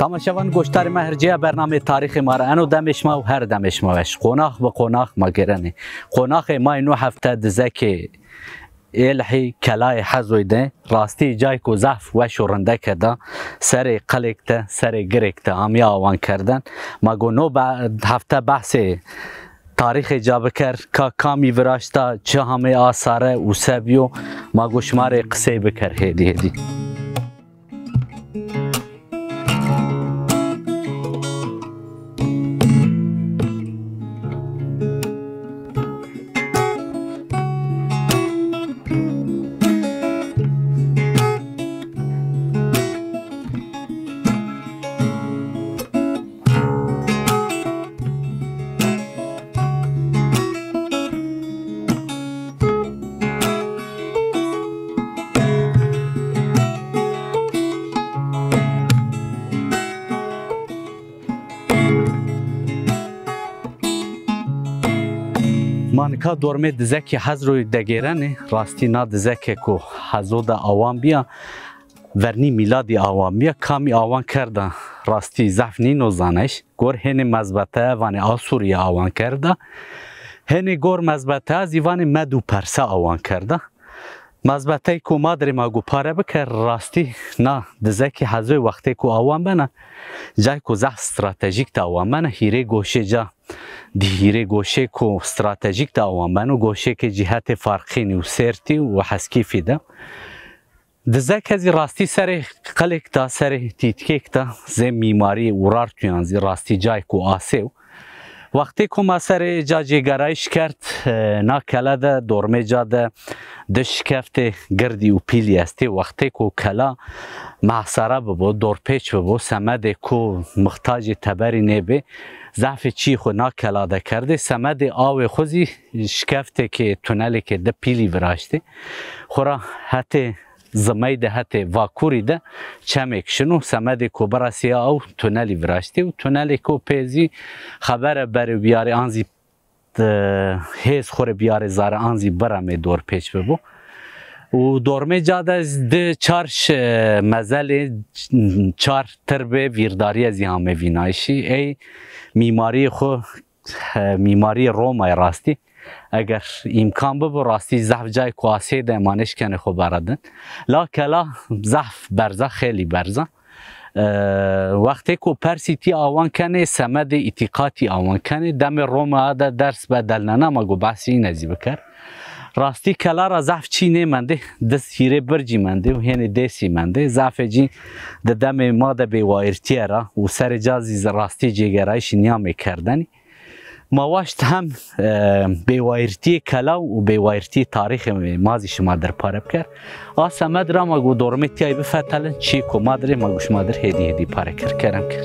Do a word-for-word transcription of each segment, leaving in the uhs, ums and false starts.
Temaşevan, goştarê ma, her cêya bernameyê tarîxê ma ra eno demê şima û her demê şima weş. Qonax bi qonax ma gêrenê. Qonaxê ma yê no hefte dizekê Êlhî, kelayê Hezoy de, rastî cayko zaf weş û rindeke da, serê qilêk de, serê girêk de amîya awan kerden. Ma go no be-, hefte behsê tarîxê ca biker, ka kamî viraşta, çi hamê asare û se bîyo, ma go şima rê qisey biker hêdî hêdî. Ma nika dormê dizekê Hezroyî de gêrenê. Rastî na dizeke ku Hezo de awan bîya, vernî mîladî awan bîya, kamî awan kerda rastî zaf nîno zanayîş. Gor hênê mezbeteya vanê Asûrîye awan kerda. Hênê gor mezbeteya zî vanê Med û Perse awan kerda. Mezbeteyko ma dirê ma go pare biker, rastî na dizekê Hezoyî wextêko awan bena, cayko zaf stratejîk de awan bena, hîrê goşê ca, di hîrê goşêko stratejîk de awan beno, goşêkê cîhetê Farqînî û Sêrtî û Heskîfî de. Dizeke zî rastî serê qilêk de, serê tîtkêk de, zê mîmarî Urartuyan zî rastî cayko asê yo. Wextêko ma serê ca cêgerayîş kerd, e, na kele de, dormê ca de di şikeftê girdî û pîlî estê. Wextêko kela mehsara bibo, dorpêç bibo, semedê ku mixtacê teberî nêbê, zafê çîyê xwu na kela de kerdê. Semedê awê xwu zî şikeftêkê, tunelêkê di pîlî viraştê. Xwura hetê zimey de, hetê vakurî de çemêk şino, semedê ku biresîya aw tunelî viraştê û tunelêko pê zî xebere berê biyarê an zî, e, hêz xwu rê biyarê zare an zî biremê dorpêç bibo. Û dormê ca de di çar ş-, mezelê, çar tirbê vîrdarîye zî amê vînayîşî. Ey mîmarîyê xwu e, mîmarîyê Romay rastî. Eger îmkan bibo, rastî zaf cayê ku asê de ma nêşkenê xwu beredin. La kela zaf berz a, xeylî berz a. E, wextêko persî tî awan kenê, semedê îtîqatî awan kenê. Demê Roma de ders bedelnena, ma go behsê îne zî biker. Rastî kela ra zaf çî nêmendê, di hîrê bircî mendê û hênê dêsî mendê. Zafê cî di demê ma de bêwayîrtîye ra û serê ca zî rastî cêgerayîşî nîyamê kerdenî. Ma waşt hem, e, bêwayîrtîyê kela û bêwayîrtîyê tarîxê ma zî şima dir pare biker. A semed ra ma go dormê tîyayî bifetelin, çîyê ku ma dir ê ma go şima dir hêdî hêdî pare kir. Kerem kir.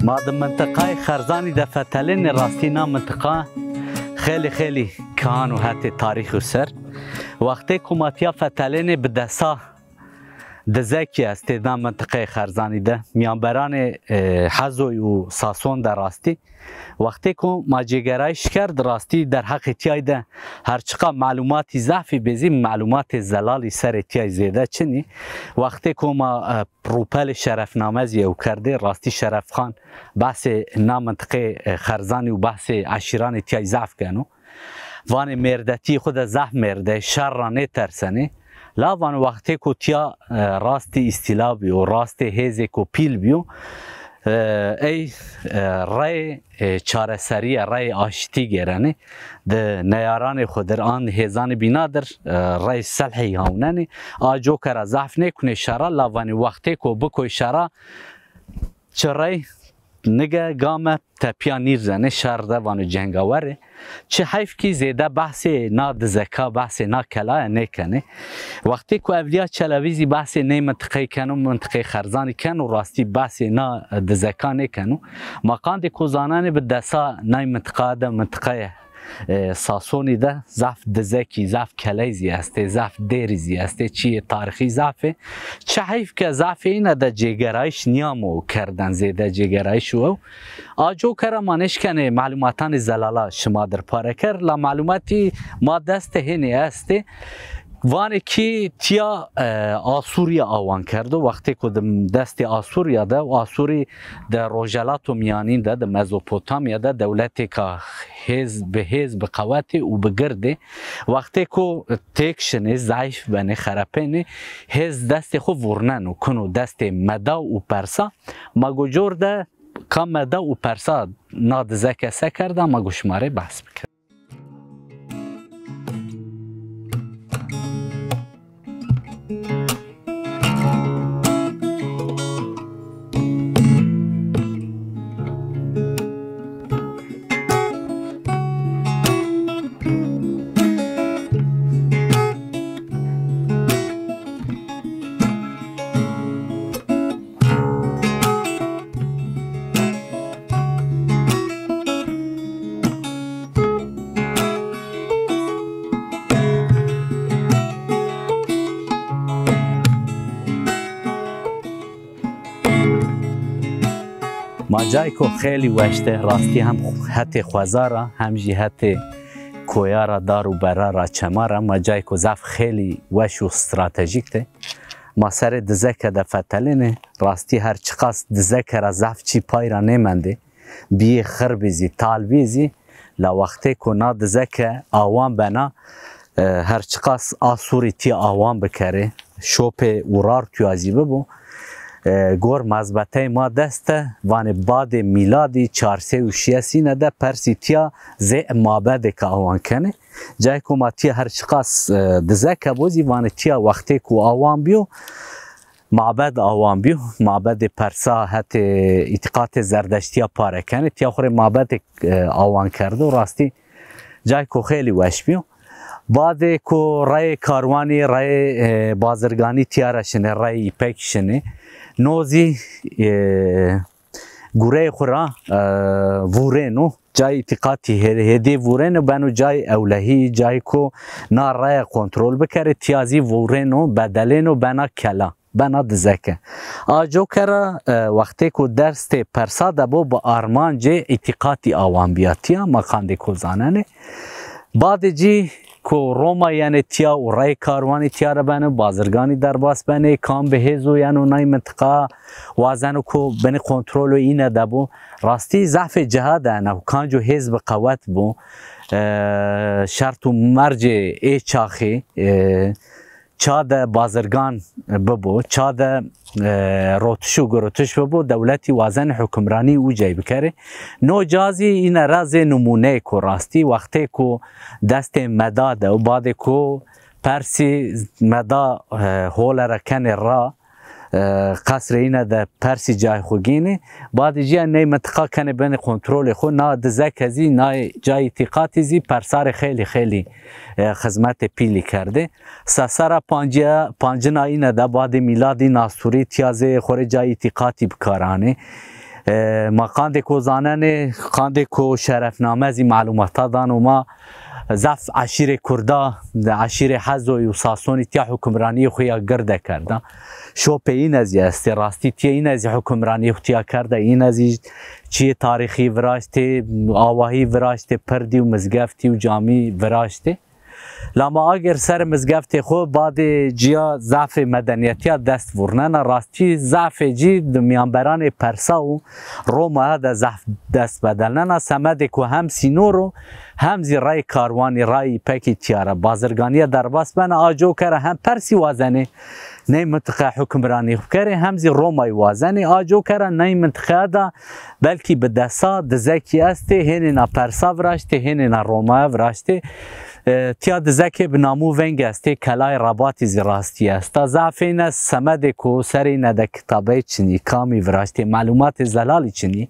Ma di mintiqayê Xerzanî de fetelênê, rastî na mintiqa xeylê xeylî kihan o hetê tarîxî ser. Wextê ku ma tîya fetelênê bi desa dizekî estê na mintiqeyê Xerzanî de. Mîyanberanê, e, Hezoy û Sason de rastî. Wextê ku ma cêgerayîş kerd, rastî derheqê tîyay de her çiqa melûmatî zafî bê zî, melûmatê zelalî serê tîyay zêde çinî. Wextê ku ma, e, rûpelê Şerefname zî ew kerdê, rastî Şerefxan behsê na mintiqê, e, Xerzanî û behsê eşîranê tîyay zaf keno. Vanê mêrdetîyê xwu de zaf mêrde, şer ra nêtersenê. La vanê wextê ku tîya, e, rastî îstîla bîyo, rastê hêzêko pîl bîyo, e, ey, e, reyê, e, çareserîye, reyê aştî gêrenê. Di neyaranê xwu dir an hêzanê bîna dir, e, reyê silhî hawnenê. A coke ra zaf nêkunê şera, la vanê wextê ku bikoy şera, çi rey nige game tepîya nîrzenê, şer de vano cengawerê. Çi heyf kî zêde behsê na dizeka, behsê na kelaya nêkenê. Wextê ku Evlîya Çelebî zî behsê ney mintiqeyî keno, mintiqeyê Xerzanî keno, rastî behsê na dizeka nêkeno. Ma qandê ku zanenê bi desa nay mintiqa de, mintiqayê e, Sasonî de zaf dizekî, zaf keley zî estê, zaf dêrî zî estê, çîyê tarîxî zaf ê. Çi heyf ke zafê îne de cêgerayîş nîyamo kerden, zêde cêgerayîş û ew. A coka ra ma nêşkenê melûmatanê zelala şima dir pare ker, la melûmatî ma dest de hênî estê. Vanê kî tîya, e, Asûrya awan kerdo. Wextê ku di destê Asûrya de û Asûrî di Rojhelato Mîyanîn de, di Mezopotamya de dewletêka hêz, bi hêz, bi qewetê û bi girdê. Wextê ku têk şinê, zayîf benê, xerepênê, hêz destê xwu vurneno, kuno destê Meda û Persa. Ma go cor de ka Meda û Persa na dizeke se kerda, ma go şima rê behs bikin. Ma cayko xeylî weş de, rastî hem hetê xweza ra hem jî hetê koya ra, dar û bera ra, çema ra, ma cayko zaf xeylî weş û stratejîk de. Ma serê dizeke de fetelênê, rastî her çiqas dizeke ra zaf çî pay ra nêmendê. Bîyê xir bî zî, tal bî zî, la wextê ku na dizeke awan bena, e, her çiqas Asûrî tîya awan bikerê, şopê ûrar tuya zî bibo, e, gor mezbeteyê ma dest de, vanê badê mîladî çar sey û şêst îne de Persî tîya zê mabedêka awan kenê. Cayê ku ma tîya her çiqas, e, dizeke bo zî vanê tîya wextê ku awan bîyo, mabed awan bîyo. Mabedê Persa hetê îtîqatê Zerdeştîya pare kenê. Tîya xwu rê mabedêk, e, awan kerdo. Rastî cayko xeylî weş bîyo. Badê ku reyê karwanî, reyê, e, bazirganî tîya ra şinê, reyê îpek şinê. No zî, e, gureyê xwu ra, e, vûrêno. Cayê îtîqatî hê-, hêdî vûrêno, beno cayê ewlehî, cayê ku na reye kontrol bikerê, tîya zî vûrêno, bedelêno, bena kela, bena dizeke. A coke ra, e, wextê ku destê Persa de bo, bi armancê îtîqatî awan bîya tîya, ma qandê ku zanenê. Badê cî ku Roma yenê tîya û rey karwanî tîya ra beno, bazirganî derbas benê, kam bi hêzo yeno nay mintiqa, wazeno ku binê kontrolo îne de bo. Rastî zafê ciha de ena, kanco hêz bi qewet bo. E, şert û mercê ê çaxî, e, ça de bazirgan bibo, ça de, e, rotiş û girotiş bibo, dewletî wazenê hukimranî ucey bikerê. No ca zî îne ra zê nimûneyêko rastî, wextê ku destê Meda de û badê ku Persî Meda, e, hole ra kenê ra, e, qesrê îne de Persî cayê xwu gînê. Badê cîya ney mintiqa kenê benê kontrolê xwu. Na dizeke zî, na cayê îtîqatî zî Persa rê xeylî xeylî, e, xizmetê pîlî kerdê. Sesera pancîya, pancina îne de badê mîladî Nasûrî tîya zê xwu rê cayê îtîqatî bi kar anê. E, ma qandê ku zanenê, qandê ku şerefname zî melûmata dano ma, zaf eşîrê Kurda, eşîrê Hezoyî û Sasonî tîya hukimranîyê xwu ya girde kerda. Şopê îne zî estê, rastî tîya îne zî hukimranîyê xwu tîya kerde, îne zî çîyê tarîxî viraştê, awahî viraştê, pirdî û mizgeftî û camî viraştê. La ma agêr serê mizgeftê xwu, badê cîya zafê medenîyetîya dest vurnena, rastî zafê cî di mîyanberanê Persa û Romaya de zaf dest bedelnena. Semedê ku hem sînor o, hem zî rey karwanî, rey îpekî tîya ra bazirganîye derbas bena, a coke ra hem Persî wazenê ney mintiqe hukimranî bikerê, hem zî Romayî wazenê. A coke ra ney mintiqeya de belkî bi desa dizekî estê, hênê na Persa viraştê, hênê na Romaya viraştê. E, tiya Dizekê bi namû veng estê, Kelayê Rebatî zî rastî esta. Zafê îne semedêko serê îne de kitabey çinî, kamî viraştê, melumatê zelalî çinî.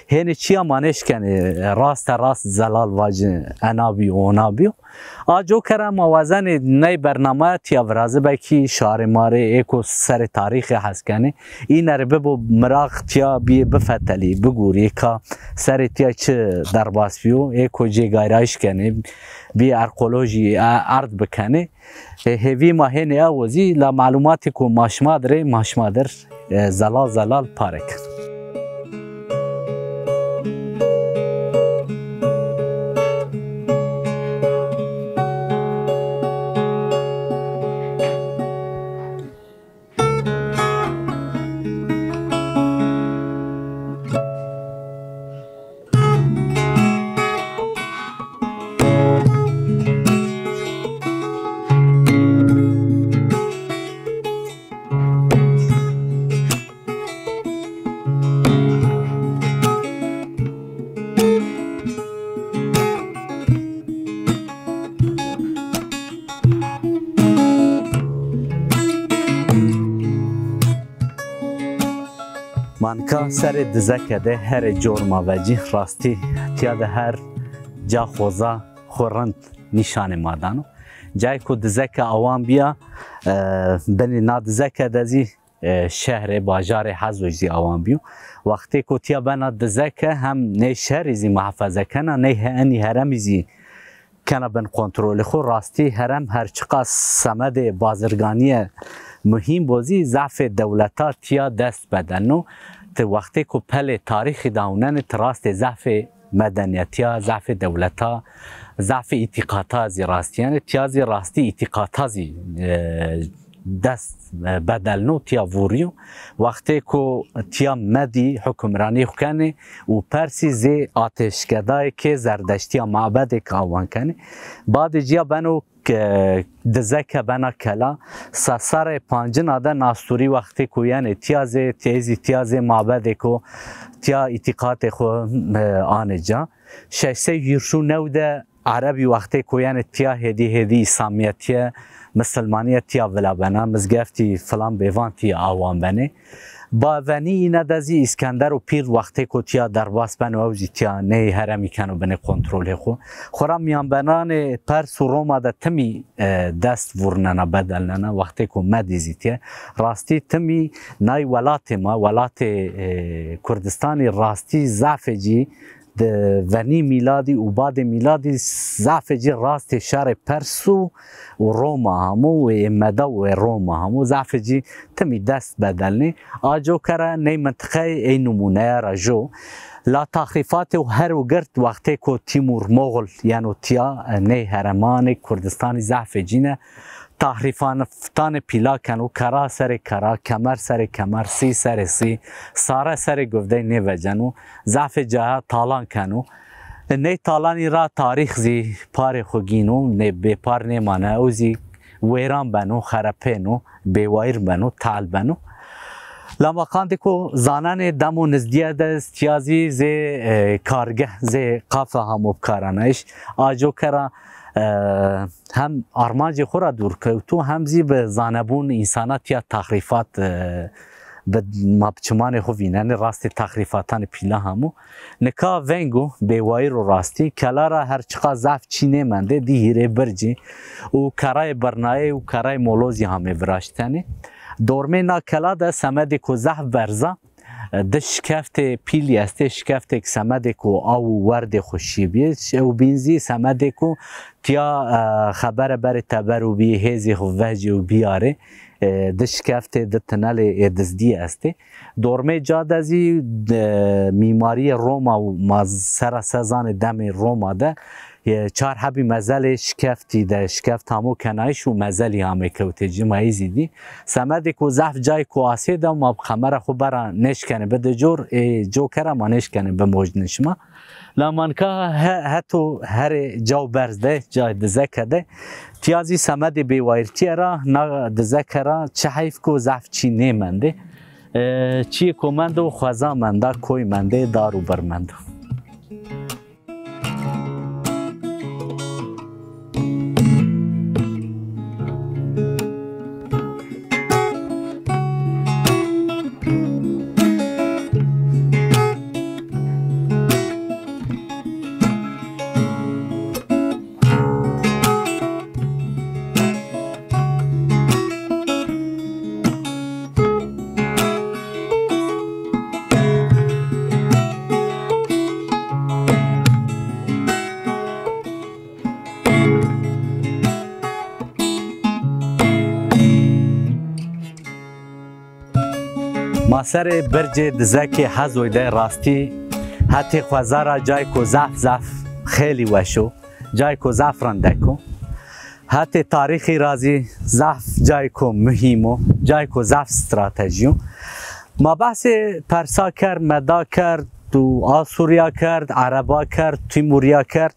Hênî çiya ma nêşkenê raste rast zelal vacî, ena bîyo, ona bîyo. A coke ra ma wazenê ney bernamaya tiya virazî, belkî şarê ma rê êko serê tarîxî hes kenê. Îne rê bibo miraq tiya bîyê bifetelî, bigurî ka serê tiya çi derbas bîyo, êko cêgayrayîş kenê, bîyê arkeolojî, e, erd bikenê. E, hêvî ma hênî ew o zî, la melumatêko ma şima dir ê, ma şima dir, e, zelal zelal pare kin. Ma nika serê Dizeke de herê cor ma vecî, rastî tiya de her ca xoza xwu rind nîşanê ma dano. Cayê ku Dizeke awan bîya, e, binê na Dizeke de zî, e, şehrê, bajarê Hezoj zî awan bîyo. Wextê ku tiya bena Dizeke hem ney şehrî zî muhafeze kena, ney he-, enî heremî zî kena bin kontrolê xwu. Rastî herem her çiqas semedê bazirganîye muhîm bo zî, zafê dewleta tiya dest bedelno. Ti wextê ku pelê tarîxî de ewnenê, ti rastê zafê medenîyetîya, zafê dewleta, zafê îtîqata zî rastî yenê. Tiya zî rastî îtîqata zî, e, dest, e, bedelno, tiya vurîyo. Wextê ku tiya medî hukimranî xwu kenê û persî zê ateşkedayê kê zerdeştîya mabedê ke awan kenê. Badê cîya beno ke Dizeke bena kela, se serrê pancina de Nasturî wextê ku yenê tiya zê, tey zî tiya zê mabedêko tiya îtîqatê xwu, e, anê ca. Şeş sey hîrşû new de Erebî wextê ku yenê tiya hêdî hêdî îslamîyetîye, misilmanîye tiya vila bena, mizgeftî filan bêvan tiya awan benê. Bavenî îne de zî Îskender û Pîr wextê ku tiya derbas beno, ew zî tiya ney heremî keno binê kontrolê xwu. Xwura mîyanbenanê Pers û Roma de timî, e, dest vurnena, bedelnena, wextê ku medî zî tiye. Rastî timî nay welatê ma, welatê, e, Kurdistanî rastî zafê cî di venî mîladî û badê mîladî zafê cî rastê şarê Pers û, û Roma hamo û ê meda û ê Roma hamo zafê cî timî dest bedelnê. A coke ra ney mintiqeyê ey nimûneya ra jo. La taxrîfatê û her û girt wextê ku Tîmur Moxul yeno tiya, e, ney heremanê Kurdistanî zafê cî ne. Tahrîfan-, tanê pîla keno, kera serê kera, kemer serê kemer, sî serê sî, sare serê guvdey nêveceno, zafê caya talan keno. Ney talanî ra tarîx zî parê xwu gîno, nê bêpar nêmane, ew zî wêran beno, xerepêno, bêwayîr beno, tal beno. La ma qandê ku zanenê demo nizdîye de tiya zî zê, e, kargeh, zê kafe hamo bikaranayîş. A coke ra, e, hem armancê xwu ra dûr kewto, hem zî bi zanebûn însana tiya taxrîfat, e, bi, ma bi çimanê xwu vînenê, rastê taxrîfatanê pîla hamo. Nika veng o, bêwayîr o rastî. Kela ra her çiqa zaf çî nêmendê, dî hîrê bircî û kerayê birnayê û kerayê molozî hamê viraştenê. Dormê na kela de semedêko zaf berz a, di şikeftê pîlî estê, şikeftêk semedêko aw û werdê xwu şîbîyê. Ew bîn zî semedêko tiya, e, xebere berê teber û bîyê, hêzê xwu vecê û bîyarê. E, di şikeftê, di tunelê ê dizdî estê. Dormê ca de zî, e, mîmarîyê Roma û ma sera se zanê demê Roma de, e, çar hebî mezelê şikeftî de, şikeft hamo kenayîş û mezelî hamê kewtê cî, ma ey zî dî. Semedê ku zaf cayê ku asê de ma bi kamera xwu bera nêşkenê bide cor, ê coke ra ma nêşkenê bimojnê şima. La ma nika he-, heto herê caw berz de, cayê dizeke de. Tiya zî semedê bêwayîrtîye ra, na dizeke ra çi heyf ku zaf çî nêmendê. E, çîyê ku mendo, xweza menda, koy mendê, dar û bir mendo. Serê bircê Dizekê Hezoy de rastî hetê xweza ra cayko zaf zaf xêlî weş o, cayko zaf rindek o. Hetê tarîxî ra zî zaf cayko muhîm o, cayko zaf stratejî yo. Ma behsê Persa kerd, Meda kerd û Asûrya kerd, Ereba kerd, Tîmûrya kerd.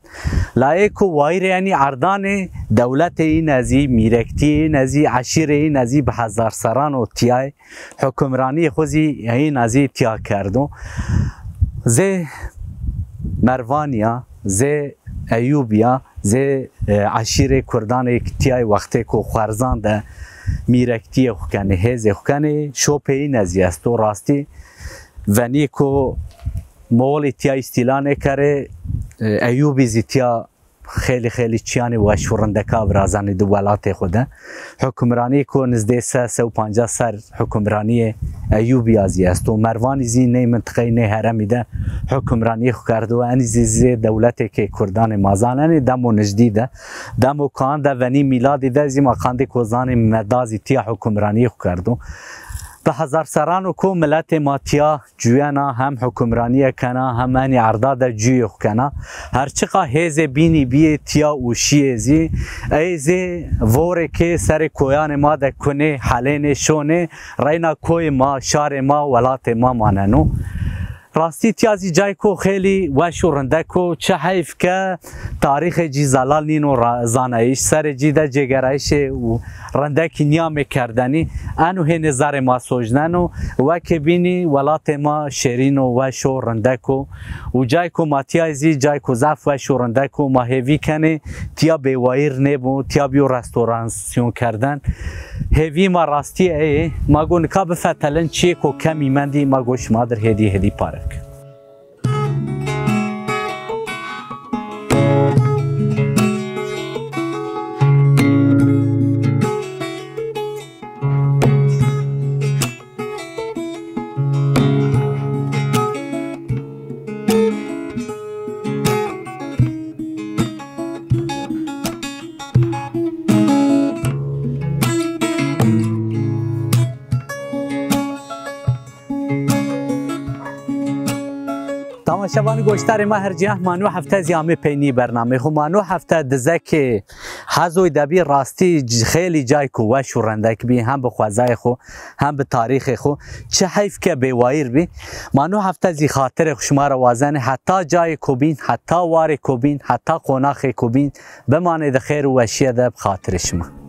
La ê ku wayîrê enî erdanê dewletê îne zî, mîrektîyê îne zî, eşîrê îne zî bi hezar serran o tîyayê. Hukimranîyê xwu zî îne zî tîya kerdo. Zê Mervanî ya, zê Eyûbî ya, zê, e, eşîrê kurdanê tîyayê wextê ku xwerzan de mîrektîyê xwu kenê, hêzê xwu kenê, şopê îne zî esto. Rastî venî ku Moxolî tîya îstîla nêkerê, e, Eyûbî zî tîya xêlî xêlî çîyanê weş û rindeka virazenê di welatê xwu de. Hukimranî ku nizdê se, se û pancas ser hukimranîyê Eyûbî ya zî esto. Mervanî zî ney mintiqeyî ney heremî de hukimranîyê xwu kerdo. Enî zî zê dewletêkê kurdanê ma zanenê demo nijdî de. Demo kan de venî mîladî de zî ma qandê ku zanê Meda zî tîya hukimranîyê xwu kerdo. Bi hezar serran o ku miletê ma tîya cuyena, hem hukimranîye kena, hem enî erda de cuyê xwu kena. Her çiqa hêzê bînî bîyê tîya û şîyê zî, ey zê vorêkê serê koyanê ma de kunê, helênê, şonê, reyna koyê ma, şarê ma, welatê ma maneno. Rastî tîya zî cayko xêlî weş û rindek o, çi heyf ke tarîxê cî zelal nîno ra-, zanayîş, serê cî de cêgerayîşê û rindekî nîyamê kerdenî. Eno hênê zerê ma sojneno. Wekê bînî welatê ma şêrîn o, weş o, rindek o. Û cayko ma tîyayê zî cayko zaf weş û rindek o. Ma hêvî kenê tîya bêwayîr nêbo, tîya bîyo restorasyon kerden. Hêvî ma rastî ey ê. Ma go nika bifetelin çîyêko kemî mendî, ma go şima dir hêdî hêdî pare bikin. Temaşevanî goşdarê ma her cî, ma no hefte zî amê peynî bernameyê xo. Ma no hefte Dizekê Hezoy de bî, rastî c-, xêlî cayko weş û rindek bî, hem bi xwezayê xo, hem bi tarîxê xo. Çi heyf ke bêwayîr bî. Ma no hefte zî xatirê xo şima ra wazenê, heta cayê ko bîn, heta warê ko bîn, heta qonaxê ko bîn, bimanê di xêr û weşîye de bi xatirê şima.